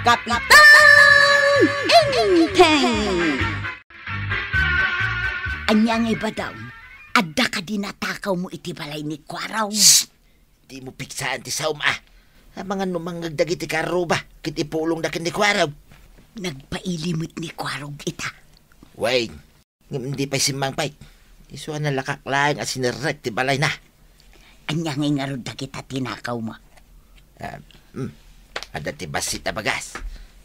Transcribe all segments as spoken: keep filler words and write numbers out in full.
Kapitan Enteng! Ania ngay, Badong? Adda kadi natakawmo iti balay ni Kuarog? Shh! Dimo pigsaan ti saom, a. Amangan no mangngeg dagiti karruba ket ipulongda ken ni Kuarog. Nagpaili met ni Kuarog ita. Wen, ngem di pay simmangpet. Isu a nalakak laeng a sinerrek ti balayna. Ania ngay ngarud dagita tinakawmo? Ah, hmm. Adda ti bassit a bagas,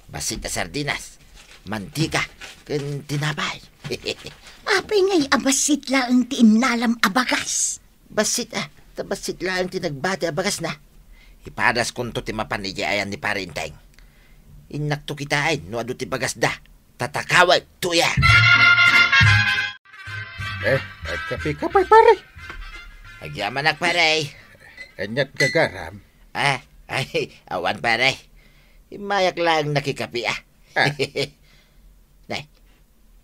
bassit a sardinas, mantika, ken tinapay. Apay ngay a bassit laeng ti innalam a bagas? Bassit, a, ta bassit laeng ti nagbati a bagasna. Ipadaskonto ti mapan idiay ayan ni Pare Enteng. Innakto kitaen no adu ti bagasda. Tatakawek, Tuyang. Eh, agkapika pay, pare? Agyamanak, pare. Aniat gagaram? Ah, ay, awan, pare. Immayak laeng nakikapi, a. Ah. Nay,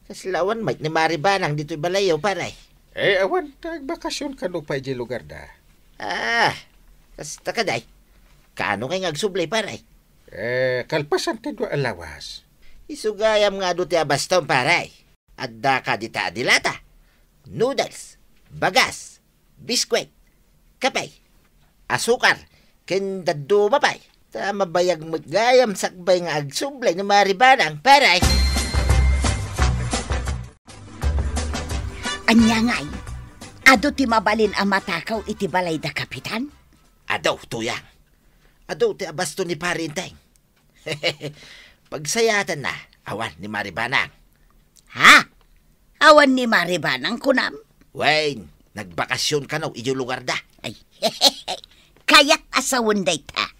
kasla awan met ni Mari Banang ditoy balayyo, pare? Eh, awan, ta agbakasyon kano pay di lugarda. Ah, kasta kadi. Kaano ngay nga agsubli, pare? Eh, kalpasan ti dua a lawas. Isu gayam nga adu ti abastom, pare. Adda kadi ta a dilata, noodles, bagas, biskuit, kape, asukar, ken dadduma pay. Ta mabayag met gayam sakbay nga agsubli ni Mari Banang, pare. Ania ngay? Adu ti mabalin a matakaw iti balay da Kapitan? Adu, Tuyang. Adu ti abasto ni Pare Enteng. Pagsayatanna, awan ni Mari Banang. Ha? Awan ni Mari Banang, kunam? Wen, nagbakasyon kano idiay lugarda. Ay, kayat a sawen dayta.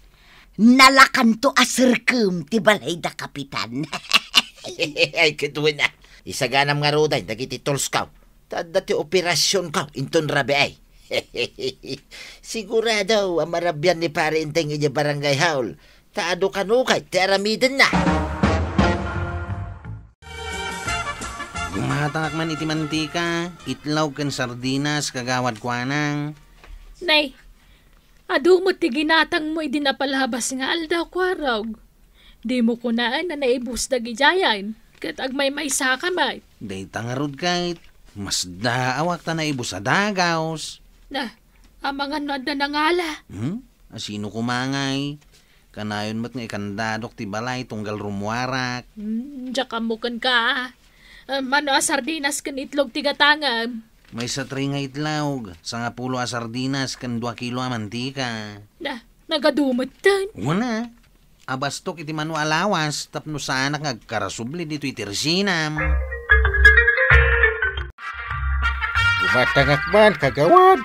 Nalakanto a serkem ti balay da Kapitan. Ay, ket wen a. Isaganam ngaruden dagiti tools ko. Ta adda ti operasyonko inton rabii. Sigurado a marabian ni Pare Enteng idiay barangay hall. Ta adu kano kay ti aramidenna. Gumatangak man iti mantika, itlog ken sardinas, Kagawad Kuanang. Nay, adu met ti ginatangmo idi napalabas nga aldaw, Kuarog. Dimo kunaen a naibus dagidiayen, ket agmaymaysaka met. Dayta ngarud ket, masdaawak ta naibus a dagaws. Na, amangan no adda nangala. Hmm? A sino koma ngay? Kanayon met nga ikandadok ti balay tunggal rummuarak. Hmm, diak ammo kenka. Ah, mano a sardinas ken itlog ti gatangem? Maysa tray nga itlog, sangapulo a sardinas, ken dua kilo a mantika. Na, nagadu metten. Wen a. Abastok iti mano a lawas tapno saanak nga agkarasubli ditoy ti resinam. Gumatangak man, Kagawad.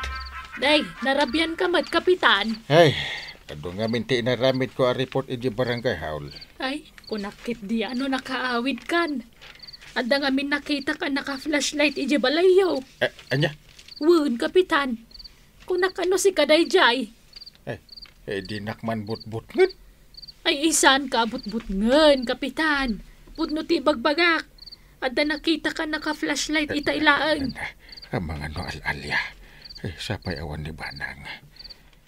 Day, narabianka met, Kapitan. Ay, adu ngamin ti inaramidko a report iti barangay hall. Ay, kunak ketdi a no nakaawidkan. Adda ngamin nakitak a naka-flashlight iti balayyo. Eh, ania? Wen, Kapitan. Kunak a no sika daydiay. Eh, eh, dinak man butbutngen. Ay, saan ka butbutngen, Kapitan. Pudno ti ibagbagak. Adda nakitak a naka-flashlight ita laeng. Amangan no al-alia. Eh, sapay awan ni Banang.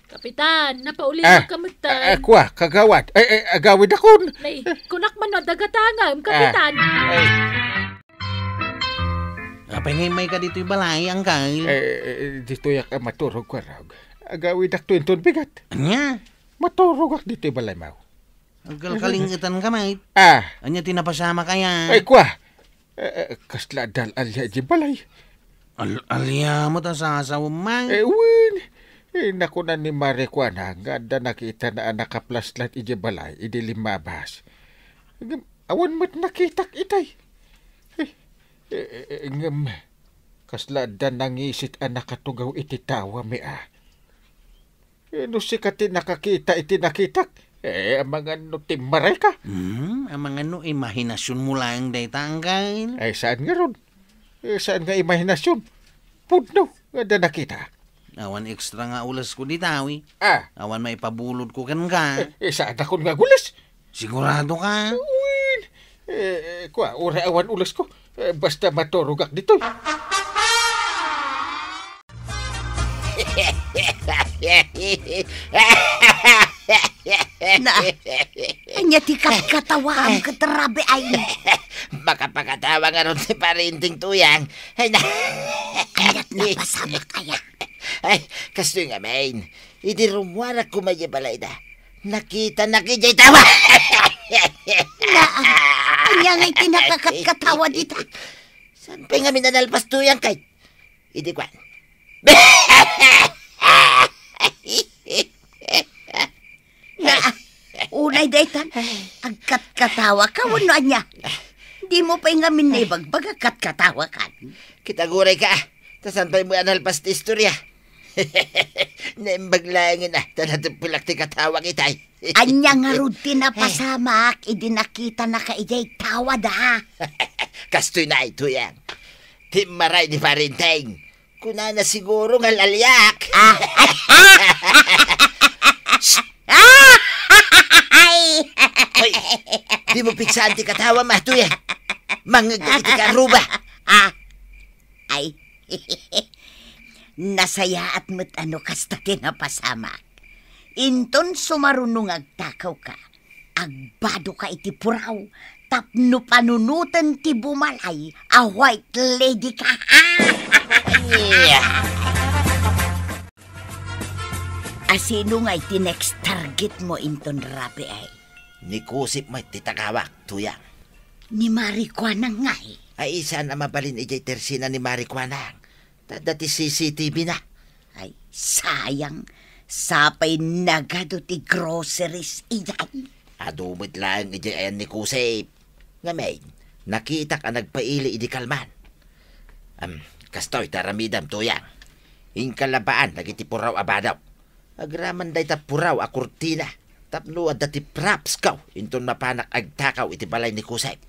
Kapitan, napauli Ah, ka met ah, ah, kua, Kagawad. Eh, eh, agawidakon. Nay, kunak man no adda gatangem, Kapitan. Ah, eh. Apay nga immayka ditoy balay, Angkal? Eh, eh, ditoyak a maturog, Kuarog. Agawidakto inton bigat. Ania? Maturogak ditoy balaymo. Agkalkalingetanka met. Ah. Ania ti napasamak aya? Ay, kua. Eh, eh, kasla adda al-alia iti balay. Al-alia met a sasawem, May? Eh, wen. Eh, nakunan ni Mari Kuana nga adda nakitana a naka-flashlight iti balay idi limmabas. Ngem, awan met nakitak itay. Eh, eh, eh, eh, ngem, kasla adda nangisit a nakatugaw iti tawami, a. Eh, no sika ti nakakita iti nakitak, eh, amangan no timmarayka. Hmm, amangan no imahinasyonmo laeng dayta, Angkal? Ay, saan ngarud? Eh, saan nga imahinasyonmo? Pudno nga adda nakita. Awan extra nga ulesko dita, wi. Ah. Awan maipabulodko kenka. Eh, eh, saanakon nga agules? Sigurado ka? Wen. Eh, eh, kua, uray awan ulesko. Eh, basta maturogak ditoy. Na, ania ti katkatawaam ket rabiay? Makapakatawa ngarud ti Pari Inting, Tuyang. Ay, na. Ania't napasamak aya? Ay, kastoy ngamin. Idi rummuarak koma idiay balayda, nakitanak idiay tawa. Na, ania ngay ti nakakatkatawa dita? Saan pay ngamin a nalpas, Tuyang, kay idi kuan. Na, unay daytan, agkatkatawaka wenno ania? Dimo pay ngamin naibagbaga a katkatawakan? Kitagurayka, ta saan pay met a nalpas ti istoria. Naimbag laengen a, ta nateppelak ti katawak itay. Ania ngarud ti napasamak idi nakitanaka idiay tawada? Kastoy na, Tuyang. Ti immaray ni Pari Inting. Kunana siguro nga laliak. Ah. Ay! Hoy, dimo pigsaan ti katawam, Tuyang. Mangngeg iti karuba. Ah. Ay. Nasayaat met a no kasta ti napasamak. Inton sumaruno nga agtakawka, agbadoka iti puraw tapno panunoten ti bumalay a white lady ka. Asino ngay ti next target mo inton rabiay? Ni Kusip met ti tagawak, Tuyang. Ni Mari Kuanang ngay? Ay, saan a mabalin idiay tersena ni Mari Kuanang? Ta adda ti C C T V na. Ay, sayang. Sapay nagadu ti groceries idiay. Adu met laeng idiay ayan ni Kusip. Ngamin, nakitak a nagpaili idi kalman. Am, kastoy ti aramidem, Tuyang. Inka labaan dagiti puraw a bado. Agraman dayta puraw a kurtina tapno adda ti props ko inton mapanak agtakaw iti balay ni Kusip.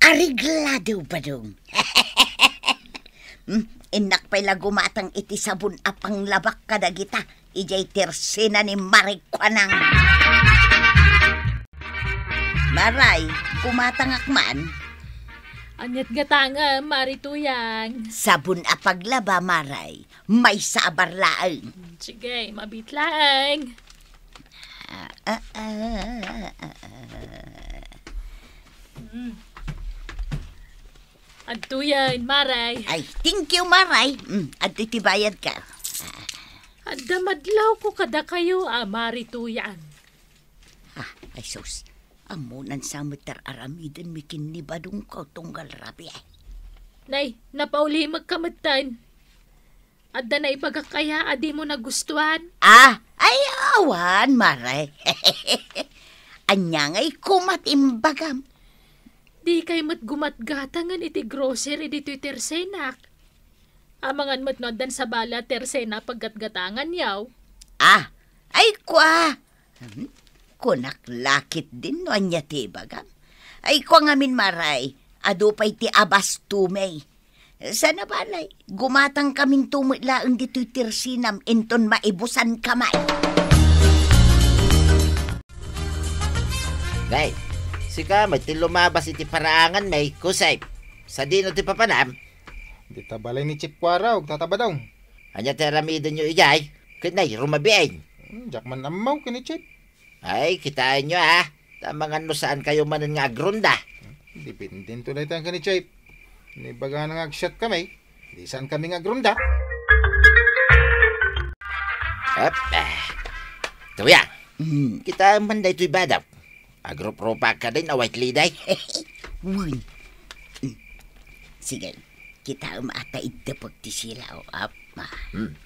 Areglado, Badong. Hmm, innak pay la gumatang iti sabon a panglabak kadagita idiay tersena ni Mari Kuanang. Maray, gumatangak man. Ania't gatangem, Mari Tuyang? Sabon a paglaba, Maray. Maysa a bar laeng. Sige, mabiit laeng. Ah, ah, ah, ah, ah. Mm. Adtoyen, Maray. Ay, thank you, Maray. Mm, adtoy ti bayadka. Adda madlawko kadakayo a Mari Tuyang. Ah, ay sus. Ammonan sa met ti ar-aramidenmi ken ni Badongko tunggal rabii. Nay, napaulimekka metten. Adda naibagak aya a dimo nagustuan? Ah, ay, awan, Maray. Ania ngay koma ti imbagam? Dikay met gumatgatangen iti grocery ditoy tersenak. Amangan met no addan sabali a tersena a paggatgatanganyo. Ah, ay kua. Hmm? Kunak la ketdin no ania ti ibagam. Ay kua ngamin, Maray, adu pay ti abastomi. Sana balay, gumatangkaminto met laeng ditoy tersenam inton maibusanka man. Nay, sika met ti lumabas iti paraanganmi, Kusay. Sadino ti papanam? Dita balay ni Chief Kuarog, Tata Badong. Ania ti aramidenyo idiay? Ket nay, rumabiin. Hmm, diak man ammo ken ni Chief. Ay, kitaenyo, ah. Ta amangan no saankayo manen nga agronda. Dependento dayta ken ni Chief. Ni bagana nga agsiatkami, di saankami nga agronda. Ep, eh. Tuya, Hmm. Kitaem man daytoy bado. Agruprupak kadin a white lady. Wen. Hmm. Sige. Kitaem a ta iddepek ti silaw, Apma. Hmm.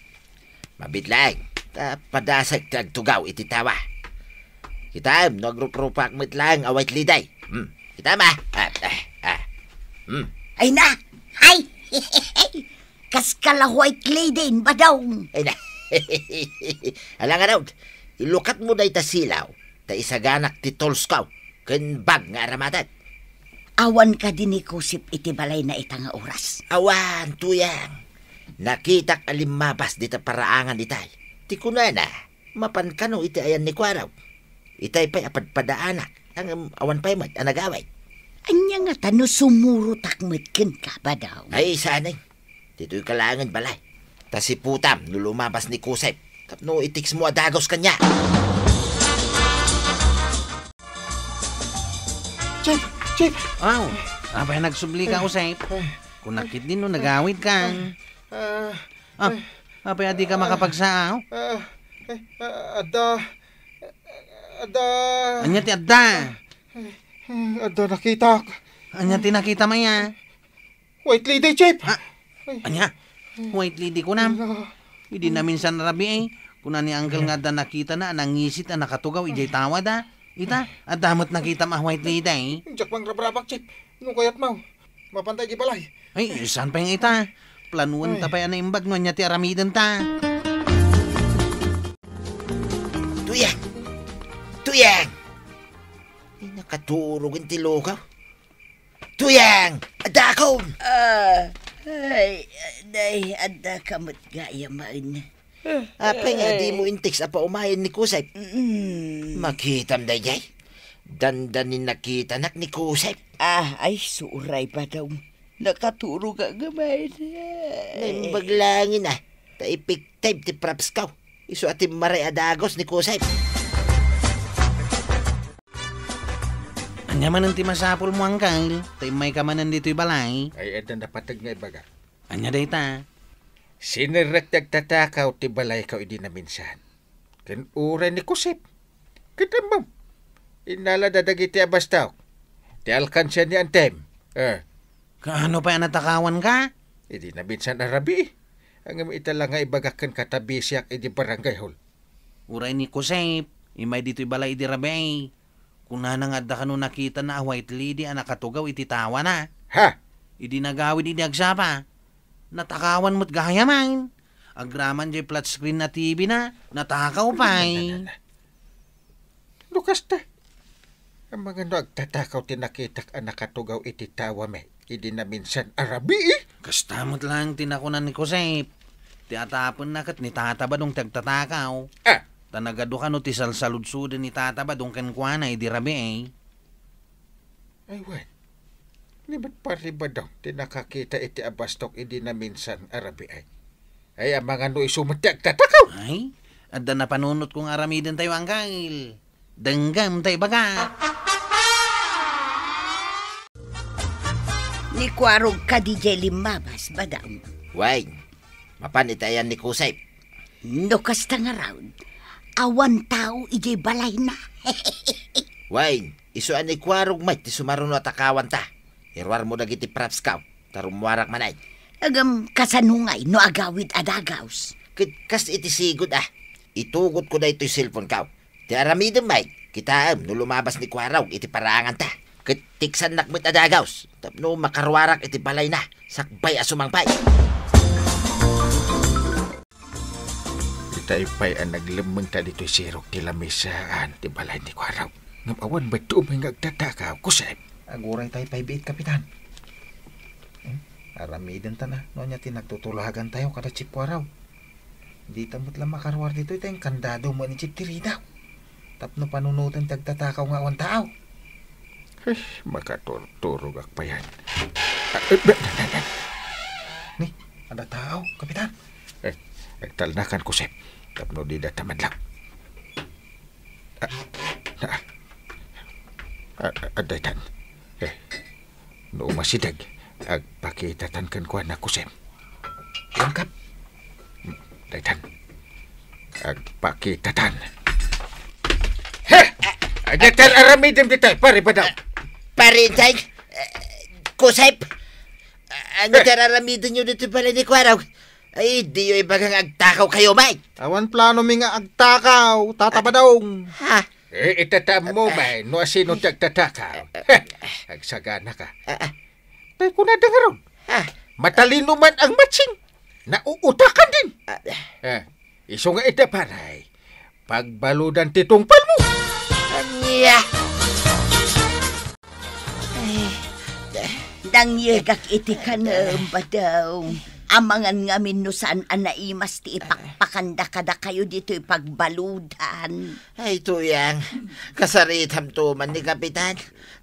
Mabiit laeng, ta padasek ti agtugaw iti tawa. Kitaem no agruprupak met laeng a white lady. Hmm. Kitaem, ah. Ah, ah, ah. Hmm. Ay na! Ay! Kaskala white lady, Badong. Ay na. Ala ngarud, ilukatmo dayta silaw, ta isaganak ti tolsko ken bag nga aramatan. Awan kadi ni Kusip iti balayna ita nga oras? Awan, Tuyang. Nakitak a limmabas dita paraangan itay. Ti kunana, mapan kano iti ayan ni Kuarog. Itay pay a padpadaanak, ngem awan pay met a nagawid. Ania ngata no sumurotak met kenka, Badong? Ay, saan, eh. Ditoyka laengen balay. Ta siputam no lumabas ni Kusip tapno i-text mo a dagus kaniak. Chief! Aw, apay nagsublika, Jose? Kunak ketdin no nagawidka. Ah, Ah, apay a dika makapagsaaw? Ah, eh, ah, adda, adda. Ania ti adda? Eh, adda nakitak. Ania ti nakitam aya? White lady, Chief. Ah, ania? White lady kunam? Ala. Idi naminsan a rabii, kuna ni Uncle nga adda nakitana a nangisit a nakatugaw idiay tawada. Ita, adda met nakitam a white lady. Diak mangrabrabak, Chief. No kayatmo, mapanta idiay balay. Ay, saan pay nga ita? Planuenta pay a naimbag no ania ti aramidenta. Tuyang! Tuyang! Ay, nakaturog ti lukaw. Tuyang! Addakom! Ah, ay, aday, adda ka met gayam. Apay nga dimo inteks a paumayen ni Kusep? Mm. Makitam daydiay? Dandani nakitanak ni Kusep. Ah, ay, suray, Badong. Nakaturog a gamin. Naimbag langin, ah. Ta ipiktab ti props ko. Isu a timmaray a dagos ni Kusep. Ania manen ti masapulmo, Uncle? Ta immayka manen ditoy balay. Ay, adda napateg nga ibaga. Ania dayta? Sinerrek ti agtatakaw ti balayko idi naminsan. Ken uray ni Kusep. Ket ammom, innalada dagiti abastok. Ti alkansia ni Antem. Eh. Kaano pay a natakawanka? Idi naminsan a rabii. Ngem ita la nga ibagak kenka ta bisiak idi barangay hall. Uray ni Kusep, immay ditoy balay idi rabii. Kunana nga adda kano nakitana a white lady a nakatugaw iti tawana. Ha? Idi nagawid idi agsapa, natakawan met gayam. Agraman jay flat screen a T V na, natakaw pay. No kasta, amangan no agtatakaw ti nakitak a nakatugaw iti tawami idi naminsan a rabii? Kasta met laeng ti nakunan ni Kusep. Ti atapenna ket ni Tata Badong ti agtatakaw. Ah. Ta nagadu kano ti salsaludsoden ni Tata Badong kenkuana idi rabii. Ay, wen. Ni met Pari Badong ti nakakita iti abastok idi naminsan a rabii. Ay, amangan no isu met ti agtatakaw. Ay, adda napanunotko nga aramidentayo, Uncle. Denggem ta ibaga. Ni Kuarog kadi jay limmabas, Badong? Wen, mapan iti ayan ni Kusep. No kasta ngarud, awan tao idiay balayna. Wen, isu a ni Kuarog met ti sumaruno a takawanta. Iruarmo dagiti props ko, ta rummuarak manen. Ngem kasano ngay no agawid a dagaws? Ket kas iti sigud a, itugotko daytoy cellphone ko. Ti aramidem met, kitaem no lumabas ni Kuarog iti paraanganta. Ket teksannak met a dagaws, tapno makaruarak iti balayna, sakbay a sumangpet. Itay pay a naglemmengta ditoy sirok ti lamisaan ti balay ni Kuarog. Ngem awan met ti umay nga agtatakaw, Kusep. Aguray tay pay biit, Kapitan. Hmm? Aramidenta na no ania ti nagtutulagantayo kada Chief Kuarog. Dita met la makaruar ditoy ta inkandado met ni Chief ti ridaw. Tapno panunoten ti agtatakaw nga awan tao. Ay, makaturturogak payen. Ah, eh, be-, be-, be-, be-. Ni, adda tao, Kapitan. Eh, agtalnakan, Kusep. Tapno dida ta madlaw. Ah, na, ah, ah, daytan. Eh, no umasideg, agpakitatan kenkuana, Kusep. Langkap. Daytan. Agpakitatan. He! Ania ti aramidem dita, Pari Badong? Pari Inday, eh, Kusep. Ania ti araramidenyo ditoy balay ni Kuarog? Ay, diyo ibaga nga agtakawkayo met. Awan planomi nga agtakaw, Tata Badong. Ha? Eh, itataam mo, bay, no asino ti agtatakaw. Heh, agsaganaka. Ah, ah. Tay kunada ngarud. Ah. Matalino man ang matching. Nauutakan din. Ah. Eh, isu nga ita, paray. Pagbaludan ti tungpal mo. Ania? Ay, nangyegak iti kanem, Badong. Amangan ngamin no saan a naimas ti ipakpakanda kadakayo ditoy pagbaludan. Ay, Tuyang, kasaritamto man ni Kapitan.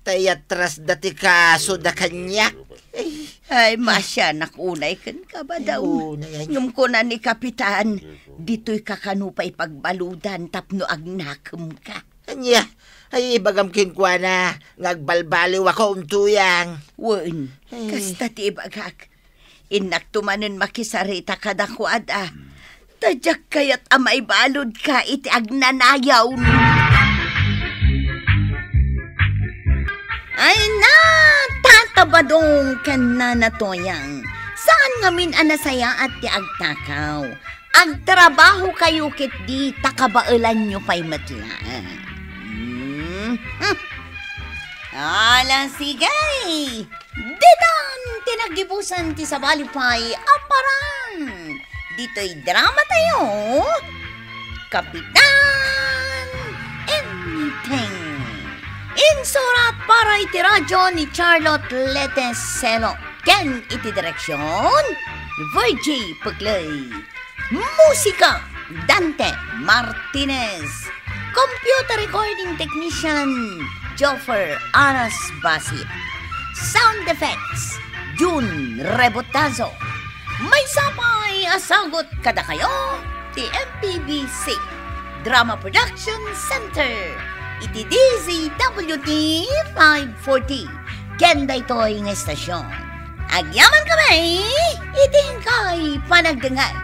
Ta iyatrasda ti kasoda kaniak. Ay. Ay, maasianak unay kenka, Badong. Ay, unay, ay. Ngem kuna ni Kapitan, ditoyka kano pay pagbaludan tapno agnakemka. Ania? Ay, ibagam kenkuana nga agbalbaliwakon, Tuyang. Wen, Eh. kasta ti ibagak. Innakto manen makisarita kadakuada. Ta diak kayat a maibaludka iti agnanayon. Ay na, Tata Badong ken Nana Tuyang. Saan ngamin a nasayaat ti agtakaw? Agtrabahokayo ketdi ta kabaelanyo pay met laeng. Hmm. Hmm. Ala, sige. Ditan ti naggibusan ti sabali pay a parang. Ditoy drama tayo, Kapitan Enteng. Insurat para iti radyo ni Charlotte Leteselo ken iti direksyon ni Virgie Pugley. Musika, Dante Martinez. Computer recording technician, Joffer Aras Basit. Sound effects, Jun Rebotazo. Maysa pay a sagut kadakayo ti M P B C Drama Production Center iti D Z W T five forty. Ken daytoy nga estasyon, agyaman kami iti inkay panagdengngeg.